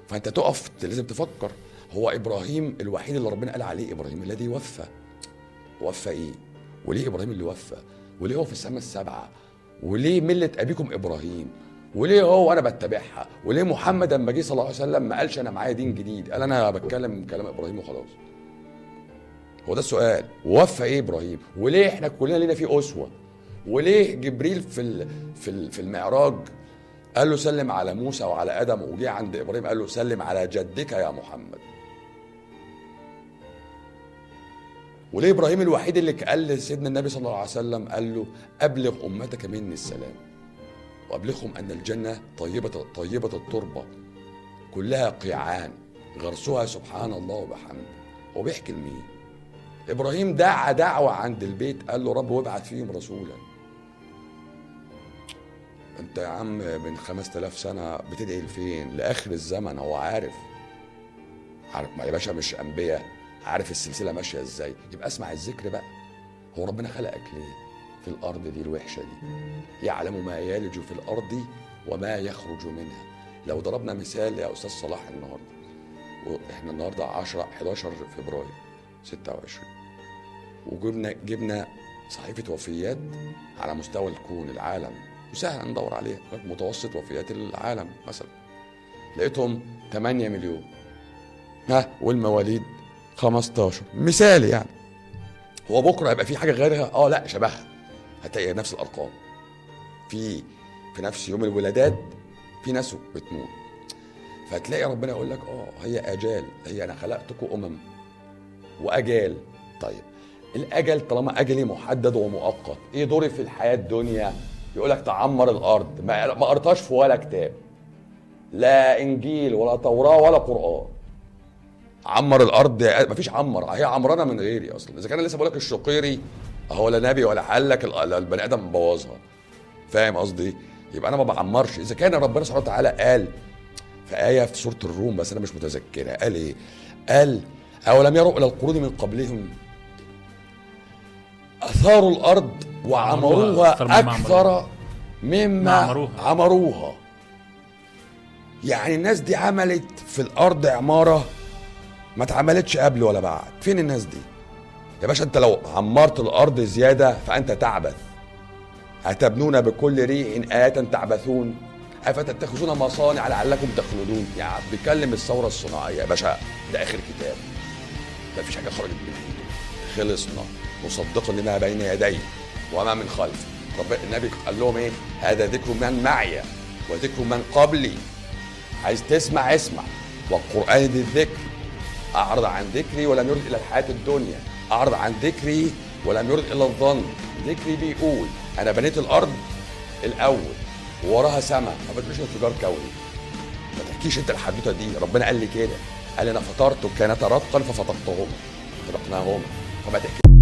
فانت تقف لازم تفكر، هو ابراهيم الوحيد اللي ربنا قال عليه ابراهيم الذي وفى. وفى ايه؟ وليه ابراهيم اللي وفى؟ وليه هو في السماء السبعة؟ وليه ملة ابيكم ابراهيم؟ وليه هو انا بتبعها؟ وليه محمد لما جه صلى الله عليه وسلم ما قالش انا معايا دين جديد، قال انا بتكلم كلام ابراهيم وخلاص؟ هو ده السؤال. ووفى ايه ابراهيم؟ وليه احنا كلنا لينا فيه اسوة؟ وليه جبريل في المعراج قال له سلم على موسى وعلى ادم، وجه عند ابراهيم قال له سلم على جدك يا محمد؟ وليه ابراهيم الوحيد اللي قال لسيدنا النبي صلى الله عليه وسلم قال له ابلغ امتك مني السلام وابلغهم ان الجنة طيبة طيبة التربة كلها قيعان غرسها سبحان الله وبحمده. هو بيحكي لمين؟ ابراهيم دعا دعوه عند البيت قال له رب وابعث فيهم رسولا. انت يا عم من 5000 سنة بتدعي لفين؟ لاخر الزمن. هو عارف، عارف ما يا باشا، مش انبياء، عارف السلسلة ماشية ازاي. يبقى اسمع الذكر بقى. هو ربنا خلقك ليه في الارض دي الوحشة دي؟ يعلم ما يلج في الارض وما يخرج منها. لو ضربنا مثال يا استاذ صلاح النهارده، واحنا النهارده 10 11 فبراير 26، وجبنا صحيفة وفيات على مستوى الكون العالم، وسهل ندور عليها، متوسط وفيات العالم مثلا، لقيتهم 8 مليون، ها، والمواليد 15 مثالي يعني. هو بكره هيبقى في حاجة غيرها؟ لا، شبهها، هتلاقي نفس الارقام. في نفس يوم الولادات في ناس بتموت. فتلاقي ربنا يقول لك هي اجال، هي انا خلقتكم امم واجال. طيب الاجل طالما اجلي محدد ومؤقت، ايه دوري في الحياة الدنيا؟ يقول لك تعمر الارض. ما قريتهاش في ولا كتاب، لا انجيل ولا توراه ولا قران. عمر الارض، مفيش عمر، هي عمرانه من غيري اصلا. اذا كان لسه بقول لك الشقيري اهو لا نبي ولا قال لك البني ادم مبوظها. فاهم قصدي؟ يبقى انا ما بعمرش. اذا كان ربنا سبحانه وتعالى قال في ايه في سورة الروم، بس انا مش متذكرها، قال ايه؟ قال اولم يروا الى القرون من قبلهم اثاروا الارض وعمروها اكثر مما عمروها. يعني الناس دي عملت في الارض عمارة ما اتعملتش قبل ولا بعد. فين الناس دي يا باشا؟ انت لو عمرت الارض زيادة فانت تعبث. اتبنون بكل ريع آية تعبثون افتتخذون مصانع لعلكم تخلدون. يعني بيكلم الثورة الصناعية يا باشا، ده اخر كتاب، ما فيش حاجة خرجت من ايده، خلصنا، مصدقا لما بين يديه وما من خلفه. رب النبي قال لهم ايه؟ هذا ذكر من معي وذكر من قبلي. عايز تسمع اسمع، والقران ذي الذكر. أعرض عن ذكري ولم يرد إلى الحياة الدنيا، أعرض عن ذكري ولم يرد إلى الظن. ذكري بيقول أنا بنيت الأرض الأول ووراها سما، ما بتقولش انفجار كوني، ما تحكيش أنت الحدوتة دي. ربنا قال لي كده، قال لي أنا فطرت كانتا رتقا ففتقتهما، فتقناهما، فما تحكي.